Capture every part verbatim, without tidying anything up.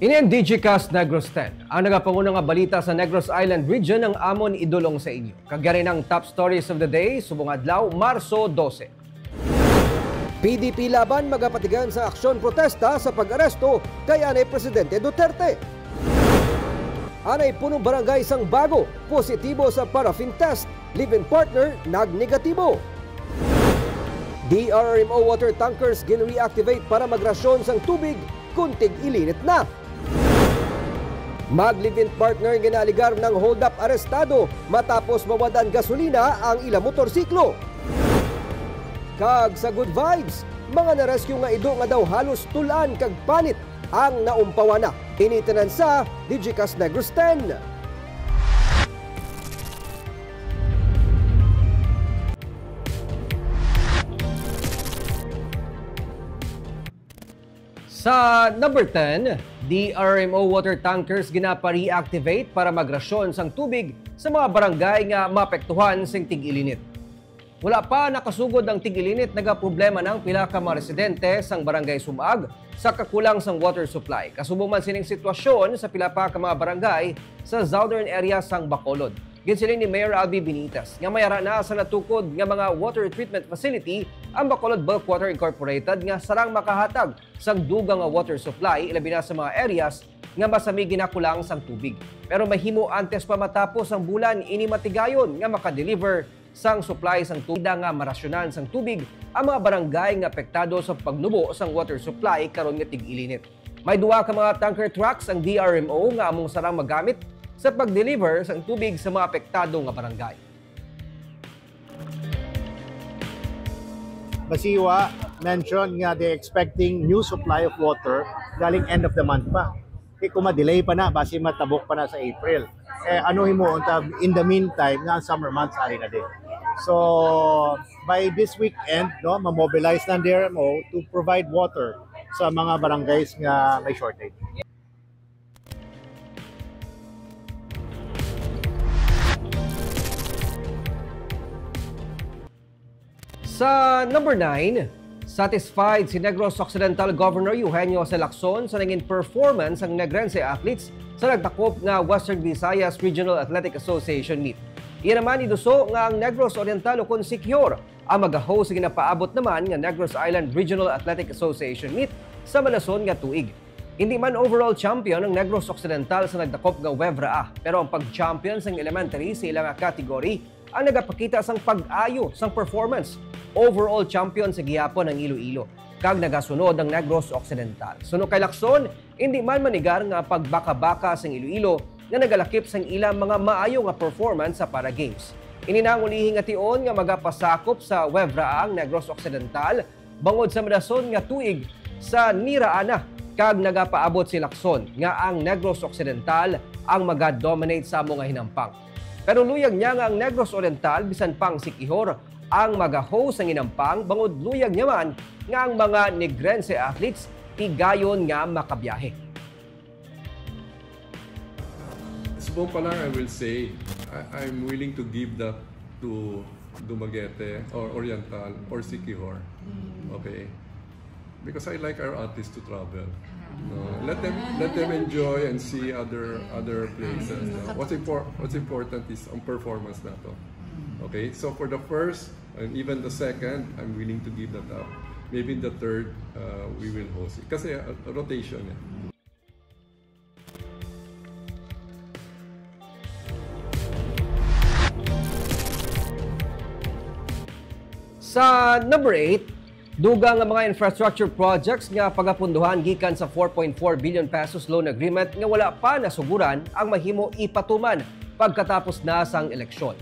Ini ang Digicast Negros ten. Ang nagapanguna nga balita sa Negros Island Region ang amon idulong sa inyo. Kag yari na ang top stories of the day, subong adlaw, Marso dose. P D P Laban magapatigayon sa aksyon protesta sa pag-aresto kay anay Presidente Duterte. Anay punong barangay sang Bago, positibo sa paraffin test, live-in partner nag-negatibo. D R R M O water tankers gin-reactivate para magrasyon sang tubig kon tig-ilinit na. Mag-live-in partner nga naaligar ng hold-up arestado matapos mawad-an gasolina ang ila motorsiklo. Kag sa good vibes, mga na-rescue nga ido nga daw halos tul-an kag panit ang naumpawan na. Ini tanan sa Digicast Negros ten. Sa number ten, D R M O water tankers ginapa-reactivate para magrasyon sang tubig sa mga barangay nga maapektuhan sing tig-ilinit. Wala pa nakasugod ang tig-ilinit, nagaproblema na ang pila ka mga residente sang Barangay Sumag sa kakulang sang water supply. Kasubong man sining sitwasyon sa pila pa ka mga barangay sa southern area sang Bacolod. Ginsiling ni Mayor Albi Benitez nga may ara na sa natukod nga mga water treatment facility ang Bacolod Bulk Water Incorporated nga sarang makahatag sang dugang nga water supply, ilabi na sa mga areas nga masami ginakulang sang tubig. Pero mahimo antes pa matapos ang bulan ini matigayon nga makadeliver sang supply sang tubig nga marasyonan sang tubig ang mga barangay nga apektado sa pagnubo sang water supply karon nga tig-ilinit. May duha ka mga tanker trucks ang D R M O nga among sarang magamit sa pag-deliver sang tubig sa mga apektado nga barangay. Masiwa mention nga they expecting new supply of water galing end of the month pa. Kay kung ma-delay pa na, basi matabok pa na sa April. Eh, ano himuon ta in the meantime nga ang summer months ari na din. So, by this weekend, no, ma-mobilize na ang D R M O to provide water sa mga barangays nga may shortage. Sa number nine, satisfied si Negros Occidental Governor Eugenio Jose Lacson sa nangin performance sang Negrense athletes sa nagtakop nga Western Visayas Regional Athletic Association meet. Iya naman iduso nga ang Negros Oriental ukon Siquijor ang mag-host sa ginapaabot naman nga Negros Island Regional Athletic Association meet sa madason nga tuig. Hindi man overall champion ang Negros Occidental sa nagdakop nga WEVRAA, pero ang pag-champion sang elementary sa ila nga category ang nagapakita sang pag-ayo sang performance. Overall champion sa gihapon ang Iloilo, kag nagasunod ang Negros Occidental. Suno kay Lacson, hindi man manigar nga pagbaka-baka sang Iloilo nga nagalakip sang ilang mga maayo nga performance sa Para Games. Ini na ang ulihi nga tion nga magapasakop sa WEVRAA ang Negros Occidental bangod sa madason nga tuig sa niraan na, kag nagapaabot si Lacson nga ang Negros Occidental ang maga-dominate sa amo nga hinampang. Pero luyag niya nga ang Negros Oriental, bisan pa ang Siquijor, ang maga-host sang hinampang, bangod luyag niya man nga ang mga Negrense athletes tigayon nga makabiyahe. Subong pa lang, I will say, I, I'm willing to give that to Dumaguete or Oriental or Siquijor. Okay? Because I like our artists to travel. No? Let them let them enjoy and see other other places. No? What's impor- what's important is ang performance nato. Okay? So for the first and even the second, I'm willing to give that up. Maybe in the third, uh, we will host it. Kasi uh, rotation eh. Sa number eight, dugang nga mga infrastructure projects nga pagapundohan gikan sa four point four billion pesos loan agreement nga wala pa nasuguran ang mahimo ipatuman pagkatapos na sang eleksyon.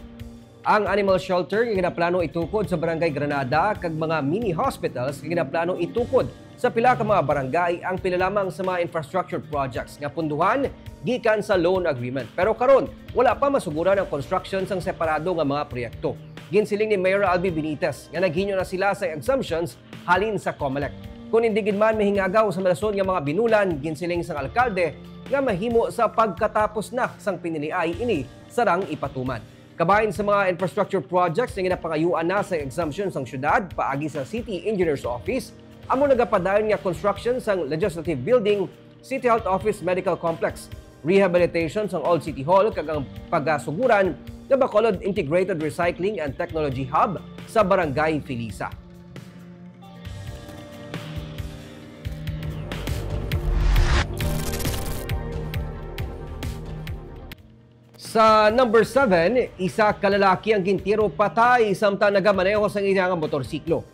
Ang animal shelter nga ginaplano itukod sa Barangay Granada kag mga mini hospitals nga ginaplano itukod sa pila ka mga barangay ang pila lamang sa mga infrastructure projects nga punduhan gikan sa loan agreement. Pero karon, wala pa masuguran ang construction sang separado nga mga proyekto. Ginsiling ni Mayor Albi Benitez nga naghinyo na sila sa exemptions halin sa Comelec. Kon hindi gid man mahingagaw sa madason nga mga binulan, ginsiling sang alkalde nga mahimo sa pagkatapos na sang piniliay ini sarang ipatuman. Kabahin sa mga infrastructure projects nga ginapangayuan na sa exemption sang syudad paagi sa City Engineers Office, amo nagapadayon nga construction sang Legislative Building City Health Office Medical Complex, rehabilitation sang Old City Hall, kag ang pagasuguran nga Bacolod Integrated Recycling and Technology Hub sa Barangay Felisa. Sa number seven, isa ka lalaki ang gintiro patay samtang nagamaneho sang iya nga motorsiklo.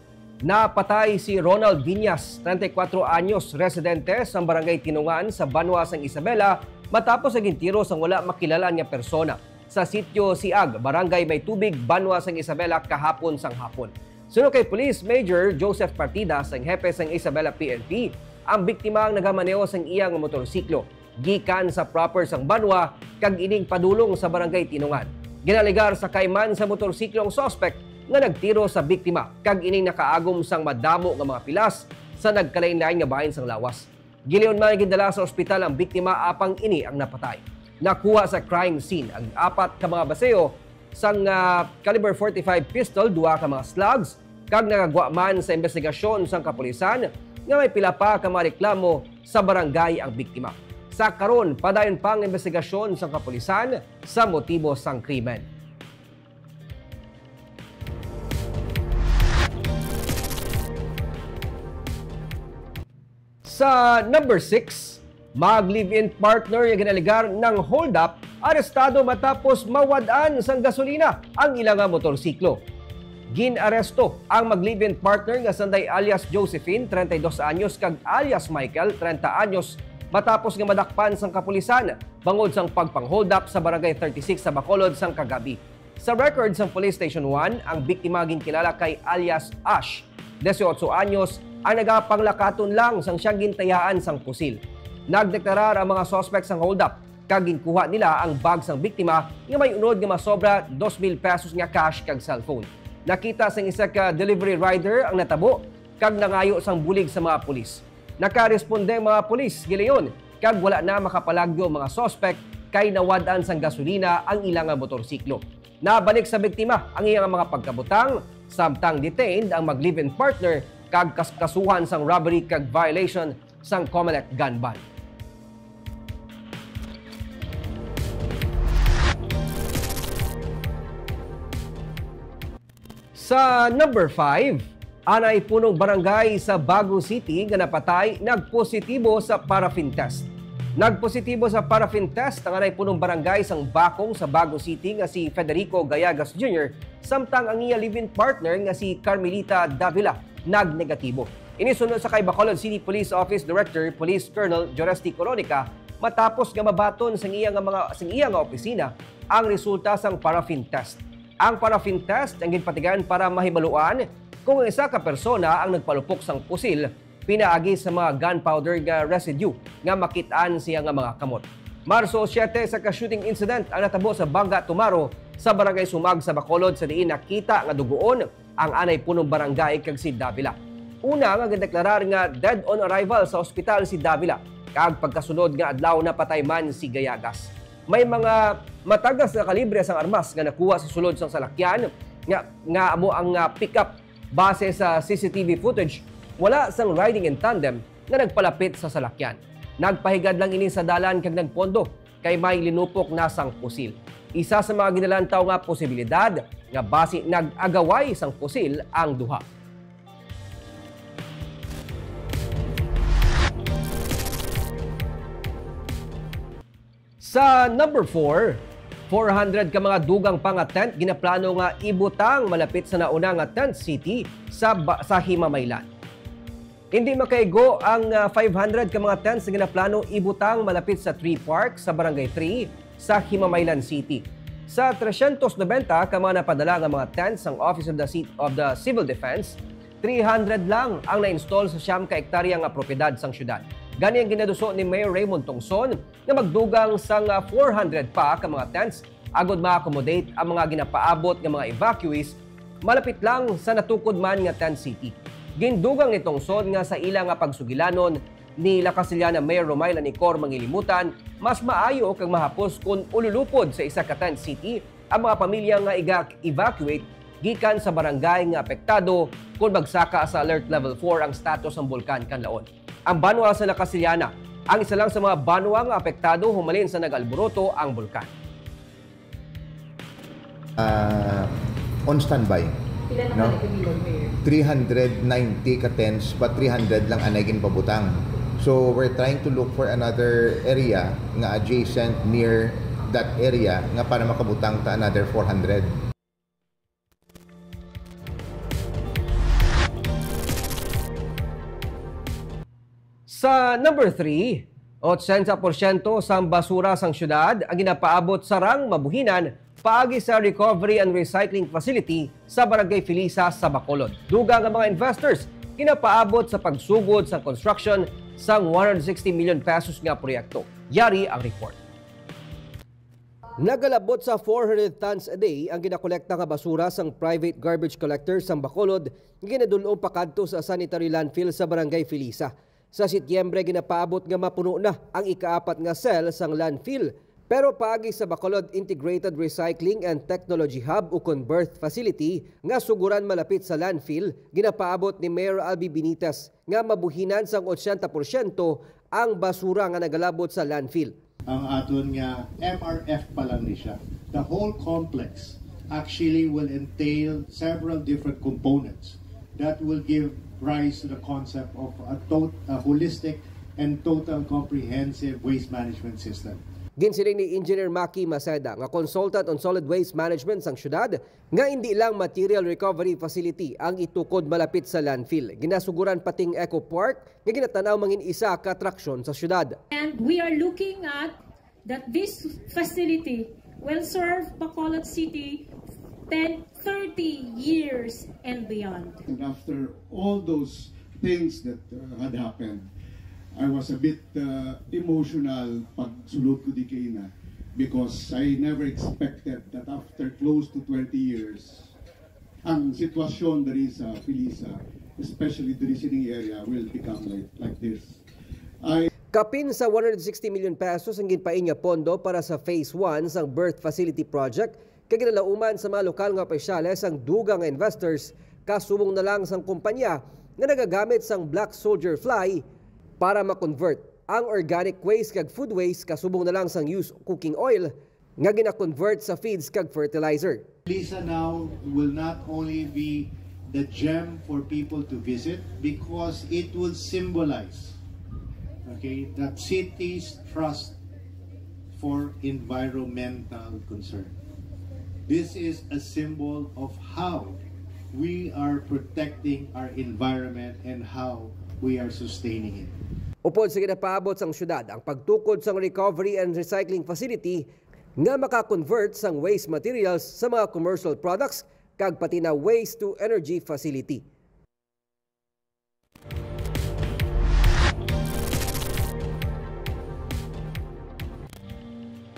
Napatay si Ronald Viñas, treinta y cuatro anyos, residente sa Barangay Tinungan sa banwa sang Isabela, matapos ang gintiro sang wala makilala nga persona sa Sitio Siag, Barangay May Tubig, banwa sang Isabela, kahapon sang hapon. Suno kay Police Major Joseph Partida, sang hepe sang Isabela P N P, ang biktima ang nagamaneho sang iya nga motorsiklo gikan sa proper sang banwa kag ining padulong sa Barangay Tinungan. Ginalegar sakay man sa motorsiklo ang suspek nga nagtiro sa biktima kag ining nakaagom sang madamo nga mga pilas sa nagkalain-lain nga bahin sang lawas. Gileon man gindala sa ospital ang biktima apang ini ang napatay. Nakuha sa crime scene ang apat ka mga baseo sang, ah, caliber forty-five pistol, duha ka mga slugs, kag nakagwa man sa imbestigasyon sang kapulisan nga may pila pa ka mga reklamo sa barangay ang biktima. Sa karon, padayon pa ang imbestigasyon sang kapulisan sa motibo sang krimen. Sa number six, mag-live-in partner nga ginalegar nang-hold up, arestado matapos mawad-an sang gasolina ang ila nga motorsiklo. Gin-aresto ang mag-live-in partner nga sanday alias Josephine, treinta y dos anyos, kag alias Michael, treinta anyos, matapos nga madakpan sang kapulisan bangod sang pagpang-hold up sa Barangay thirty-six sa Bacolod sang kagabi. Sa record sang Police Station one, ang biktima ginkilala kay alias Ash, dieciocho anyos, ang nagapanglakaton lang sang siyang gintayaan sang pusil. Nagdeklarar ang mga suspect sang hold-up kag ginkuha nila ang bag sang biktima nga may unod nga masobra dos mil pesos nga cash kag cellphone. Nakita sang isa ka delivery rider ang natabo kag nangayo sang bulig sa mga pulis. Nakaresponde ang mga pulis gilayon kag wala na makapalagyo ang mga suspect kay nawad-an sang gasolina ang ila nga motorsiklo. Nabalik sa biktima ang iya nga mga pagkabutang, samtang detained ang mag-live-in partner kag kas-, kasuhan sang robbery kag violation sang COMELEC gun ban. Sa number five, anay punong barangay sa Bago City nga napatay nagpositibo sa paraffin test. Nagpositibo sa paraffin test ang anay punong barangay sang Bakong sa Bago City nga si Federico Gayagas Junior, samtang ang iya live-in partner nga si Carmelita Davila nagnegatibo. Ini suno sa kay Bacolod City Police Office Director Police Colonel Joresti Coronica matapos nga mabaton sang iya nga mga, sang iya nga opisina ang resulta sang paraffin test. Ang paraffin test ang ginpatigayon para mahibaluan kung ang isa ka persona ang nagpalupok sang pusil pinaagi sa mga gunpowder nga residue nga makit-an siya nga mga kamot. Marso siete, isa ka shooting incident ang natabo sa Banga Tumaro sa Barangay Sumag sa Bacolod, sa diin nakita nga dugoon ang anay punong barangay kag si Davila. Una nga gindeklarar nga dead on arrival sa ospital si Davila, kag pagkasunod nga adlaw napatay man si Gayagas. May mga matagas nga kalibre sang armas nga nakuha sa sulod sang salakyan nga, nga amo ang, ah, pickup. Base sa C C T V footage, wala sang riding in tandem nga nagpalapit sa salakyan. Nagpahigad lang ini sa dalan kag nagpondo kay may linupok na sang pusil. Isa sa mga ginalantaw nga posibilidad nga basi nag-agaway sang pusil ang duha. Sa number four, four hundred ka mga dugang pa nga tent ginaplano nga ibutang malapit sa nauna nga tent city sa ba-, sa Himamaylan. Hindi makaigo ang, ah, five hundred ka mga tents nga ginaplano ibutang malapit sa Tree Park sa Barangay three sa Himamaylan City. Sa trescientos noventa ka mga napadala nga mga tents sang Office of the Ci-, of the Civil Defense, three hundred lang ang na-install sa siyam ka ektarya nga propiedad sang syudad. Gani ang ginaduso ni Mayor Raymond Tongson nga magdugang sang, ah, four hundred pa ka mga tents agod ma-accommodate ang mga ginapaabot nga mga evacuees malapit lang sa natukod man nga tent city. Gindugang ni Tongson nga sa ila nga pagsugilanon ni La Casillana Mayor Romay Lanicor Mangilimutan, mas maayo kag mahapos kon ululupod sa isa ka tent city ang mga pamilya nga iga-evacuate gikan sa barangay nga apektado kon magsaka sa Alert Level four ang status sang Bulkan Kanlaon. Ang banwa sa La Casillana Ang isa lang sa mga banwa nga apektado humalin sa nag-alboroto ang bulkan. Ah, on standby. Pila na no? Three hundred ninety ka tents, but three hundred lang anay ginpabutang. So we're trying to look for another area nga adjacent near that area nga para makabutang ta another four hundred. Sa number three, ochenta porsyento sang basura sang syudad ang ginapaabot sa rang mabuhinan paagi sa recovery and recycling facility sa Barangay Felisa sa Bacolod. Dugang nga mga investors ginapaabot sa pagsugod sa construction sang one hundred sixty million pesos nga proyekto. Yari ang report. Nagalabot sa four hundred tons a day ang ginakolekta nga basura sang private garbage collector sang Bacolod nga ginadul-ong pakadto sa sanitary landfill sa Barangay Felisa. Sa Setyembre, ginapaabot nga mapuno na ang ikaapat nga cell sang landfill. Pero paagi sa Bacolod Integrated Recycling and Technology Hub ukon BERTH facility nga suguran malapit sa landfill, ginapaabot ni Mayor Albi Benitez nga mabuhinan sang ochenta porsyento ang basura nga nagalabot sa landfill. Ang aton nga M R F pa lang ni siya. The whole complex actually will entail several different components that will give rise to the concept of a, tot- a holistic and total comprehensive waste management system. Ginsiling ni Engineer Maki Maceda nga consultant on solid waste management sang syudad nga indi lang material recovery facility ang itukod malapit sa landfill. Ginasuguran pating eco park nga ginatanaw mangin isa ka atraksyon sa syudad. And we are looking at that this facility will serve Bacolod City ten, thirty years and beyond. And after all those things that uh, had happened, I was a bit uh, emotional pag sulod ko di kaina because I never expected that after close to twenty years, ang sitwasyon diri sa Felisa, especially diri sining area, will become like, like this. I Kapin sa one hundred sixty million pesos ang ginpain nga pondo para sa Phase one sang BERTH Facility Project kag ginalauman sa mga lokal nga opisyales ang dugang nga investors kasubong na lang sang kumpanya nga nagagamit sang black soldier fly para ma-convert ang organic waste kag food waste kasubong na lang sang used cooking oil nga gina-convert sa feeds kag fertilizer. Felisa now will not only be the gem for people to visit because it will symbolize, okay, that city's trust for environmental concern. This is a symbol of how we are protecting our environment and how we are sustaining it. Upod sa ginapaabot sang syudad ang pagtukod sang recovery and recycling facility nga maka-convert sang waste materials sa mga commercial products kag pati na waste to energy facility.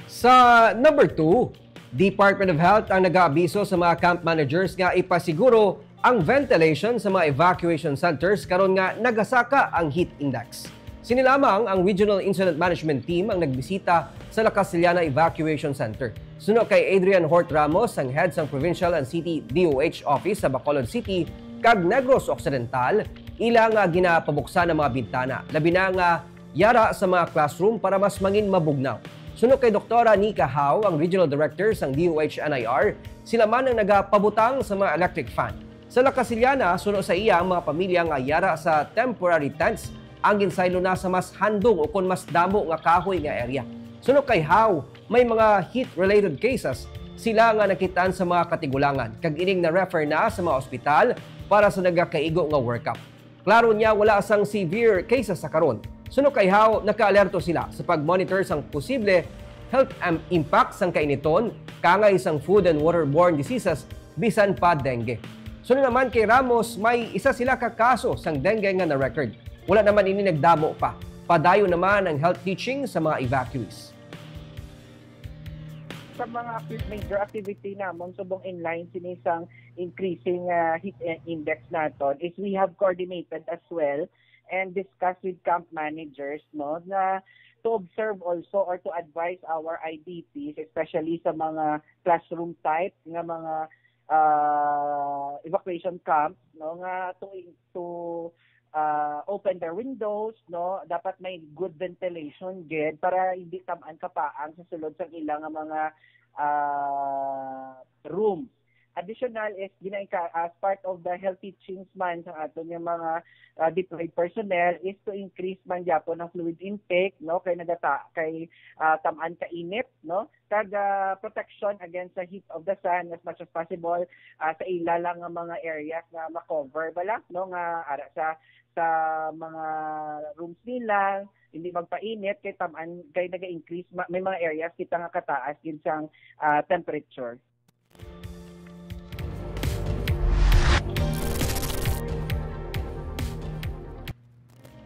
Sa number two, Department of Health ang nagaabiso sa mga camp managers nga ipasiguro ang ventilation sa mga evacuation centers karon nga nagasaka ang heat index. Sini lamang ang Regional Incident Management Team ang nagbisita sa La Castellana Evacuation Center. Suno kay Adrian Hort Ramos, ang head sang Provincial and City D O H Office sa Bacolod City kag Negros Occidental, ila nga ginapabuksan ang mga bintana, labi na nga yara sa mga classroom para mas mangin mabugnaw. Suno kay Doktora Nika Hao, ang Regional Director sang D O H N I R, sila man ang nagapabutang sa mga electric fan. Sa La Castellana, suno sa iya, ang mga pamilya nga yara sa temporary tents ang ginsaylo na sa mas handong ukon mas damo nga kahoy nga area. Suno kay Hao, may mga heat-related cases sila nga nakitaan sa mga katigulangan kag ining na-refer na sa mga ospital para sa nagakaigo nga workup. Klaro niya, wala sang severe cases sa karon. Suno kay Hao, nakaalerto sila sa pag-monitor sang posible health am- impact sang kainiton, kangay sang food and waterborne diseases, bisan pa dengue. Suno naman kay Ramos, may isa sila ka kaso sang dengue nga na-record. Wala naman ini nagdamo pa. Padayon naman ang health teaching sa mga evacuees. Sa mga active, major activity namon subong in line sini sang increasing uh, heat index naton is we have coordinated as well and discussed with camp managers, no, na to observe also or to advise our I D Ps, especially sa mga classroom type nga mga uh, evacuation camps, no, nga to to ah, open their windows, no? Dapat may good ventilation gid para hindi tam-an kapaang sa sulod sang ila nga mga, ah, room. Additional is gina-, as part of the health teachings man sa aton nga mga, ah, deployed personnel is to increase man gyapon ang fluid intake, no? Kay nagata-, kay, ah, tam-an ka init, no? Kag, ah, protection against the heat of the sun as much as possible, ah, sa ila lang nga mga areas nga ma-cover bala, no? Nga ara sa, sa mga rooms nila, hindi magpainit kay tam-an, kay naga-increase, ma-, may mga areas kita nga kataas gid sang, ah, temperature.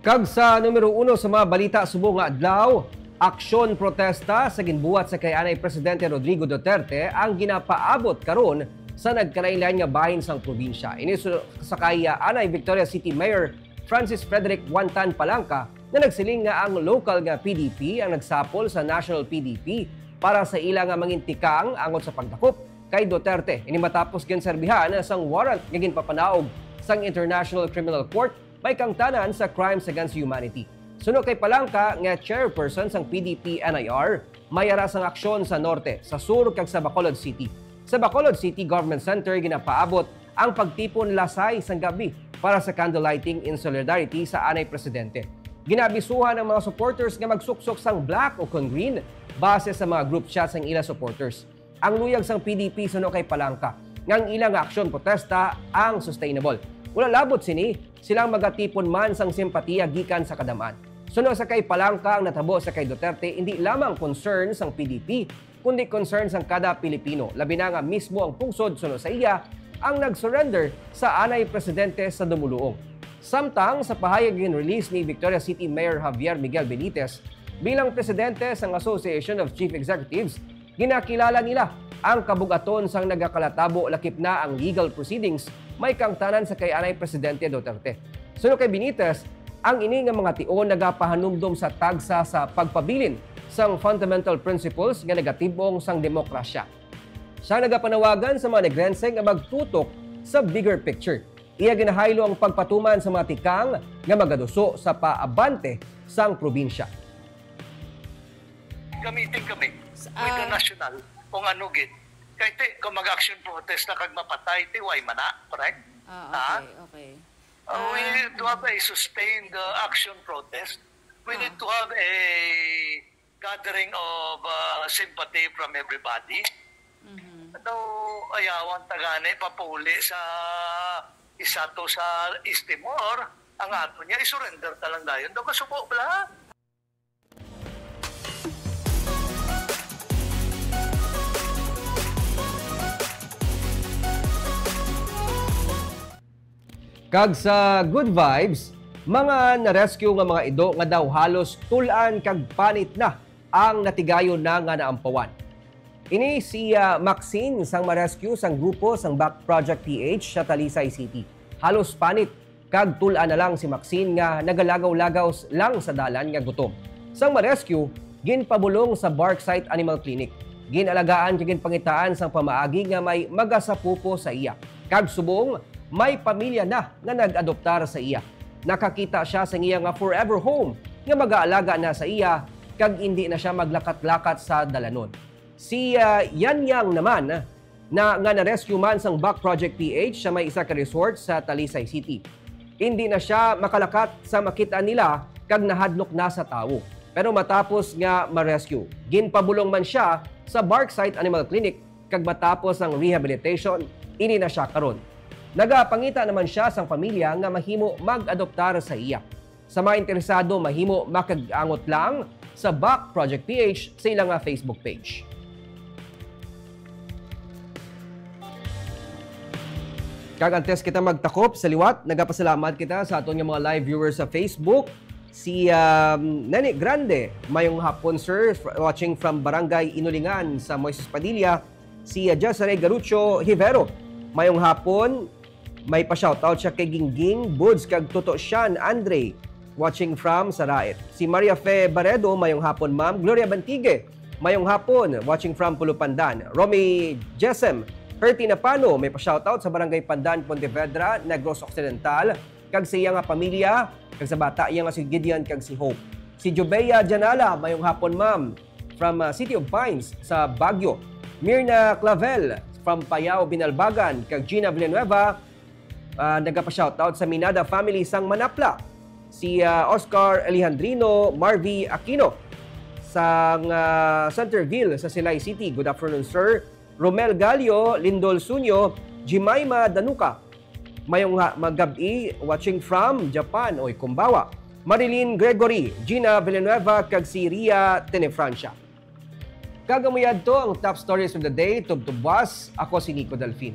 Kag sa numero uno sa mga balita subong nga adlaw, aksyon protesta sa ginbuhat sa kay anay Presidente Rodrigo Duterte ang ginapaabot karon sa nagkalain-lain nga bahin sang probinsya. Ini su-, sa kay, ah, anay Victoria City Mayor Francis Frederick Juantan Palangka nga nagsiling nga ang lokal nga P D P ang nagsapol sa National P D P para sa ila nga mangintikang angot sa pagdakop kay Duterte. Ini matapos ginserbihan sang warrant nga ginpapanaog sang International Criminal Court may kangtanan sa crimes against humanity. Suno kay Palangka nga chairperson sang P D P N I R, may ara sang aksyon sa norte, sa sur, kag sa Bacolod City. Sa Bacolod City Government Center ginapaabot ang pagtipon lasay sang gabi para sa candle lighting in solidarity sa anay presidente. Ginaabisuhan ang mga supporters nga magsuksok sang black o kon green base sa mga group chat sang ila supporters. Ang luyag sang P D P suno kay Palangka nga ang ila nga aksyon protesta ang sustainable. Wala labot sini, silang magatipon man sang simpatiya gikan sa kadam-an. Suno sa kay Palangka, ang natabo sa kay Duterte indi lamang concern sang P D P, kundi concern sang kada Pilipino, labi na nga mismo ang pungsod suno sa iya ang nag-surrender sa anay presidente sa dumuluong. Samtang sa pahayag nga gin-release ni Victoria City Mayor Javier Miguel Benitez bilang presidente sang Association of Chief Executives, ginakilala nila ang kabug-aton sang nagakalatabo lakip na ang legal proceedings may kangtanan sa kay anay Presidente Duterte. Suno kay Benitez, ang ini nga mga tion nagapahanumdom sa tagsa sa pagpabilin sang fundamental principles nga nagatib-ong sang demokrasya. Siya nagapanawagan sa mga Negrense nga magtutok sa bigger picture. Iya ginahaylo ang pagpatuman sa mga tikang nga magaduso sa paabante sang probinsya. Gamitin kami with the national kung ano gid. Kay ti, kung mag-action protest na kag mapatay, ti way man na, correct? Ah, okay, okay. Uh, we need to have a sustained uh, action protest. We need to have a gathering of uh, sympathy from everybody. Daw ayawan ta gani papuli sa isa to sa East Timor, ang ato niya, i-surrender ta lang dayon. Daw kasubo bala. Kag sa good vibes, mga na-rescue nga mga ido nga daw halos tul-an kag panit na ang natigayon na nga naampawan. Ini si ah, Maxine sang ma-rescue sang grupo sang Back Project P H sa Talisay City. Halos panit kag tul-an na lang si Maxine nga nagalagaw-lagaw s-, lang sa dalan nga gutom. Sang ma-rescue, ginpabulong sa Barksite Animal Clinic. Gin-alagaan kag ginpangitaan sang pamaagi nga may magasapupo sa iya. Kag subong, may pamilya na nga nag-adoptar sa iya. Nakakita siya sang iya nga forever home nga mag-aalaga na sa iya kag indi na siya maglakat-lakat sa dalanon. Si ah, Yan Yang naman na nga na-rescue man sang Back Project P H sa may isa ka resort sa Talisay City. Indi na siya makalakat sa makit-an nila kag nahadlok na sa tawo. Pero matapos nga ma-rescue, ginpabulong man siya sa Barksite Animal Clinic kag matapos ang rehabilitation, ini na siya karon. Nagapangita naman siya sang pamilya nga mahimo mag-adoptar sa iya. Sa mga interesado, mahimo makig-angot lang sa Back Project P H sa ila nga Facebook page. Kag antes kita magtakop sa liwat, nagapasalamat kita sa aton nga mga live viewers sa Facebook. Si um, Nene Grande, mayong hapon sir, watching from Barangay Inulingan sa Moises Padilla. Si uh, Jezreel Garucho Hivero, mayong hapon. May pa-shoutout siya kay Gingging Buds kag Toto Sian Andre, watching from Saraet. Si Maria Fe Baredo, mayong hapon ma'am. Gloria Bantigue, mayong hapon, watching from Pulupandan. Romy Jesem, Herty Napano, may pa-shoutout sa Barangay Pandan, Pontevedra, Negros Occidental. kag sa iya nga pamilya, kag sa bata iya nga si Gideon kag si Hope. Si Jubea Janala, mayong hapon, ma'am, from, ah, City of Pines sa Baguio. Mirna Clavel from Payao, Binalbagan, kag Gina Villanueva, ah, nagapa-shoutout sa Minada family sang Manapla. Si, ah, Oscar Alejandrino Marvi Aquino sang, ah, Centerville sa Silay City. Good afternoon, sir. Romel Gallo, Lindol Sunyo, Jemima Danuca. Mayong ha-, magab-i, watching from Japan, oy, kumbawa. Marilyn Gregory, Gina Villanueva, kag si Ria Tenefrancia. Kag amo yadto ang top stories of the day. Tubtob buas, ako si Nico Delfin.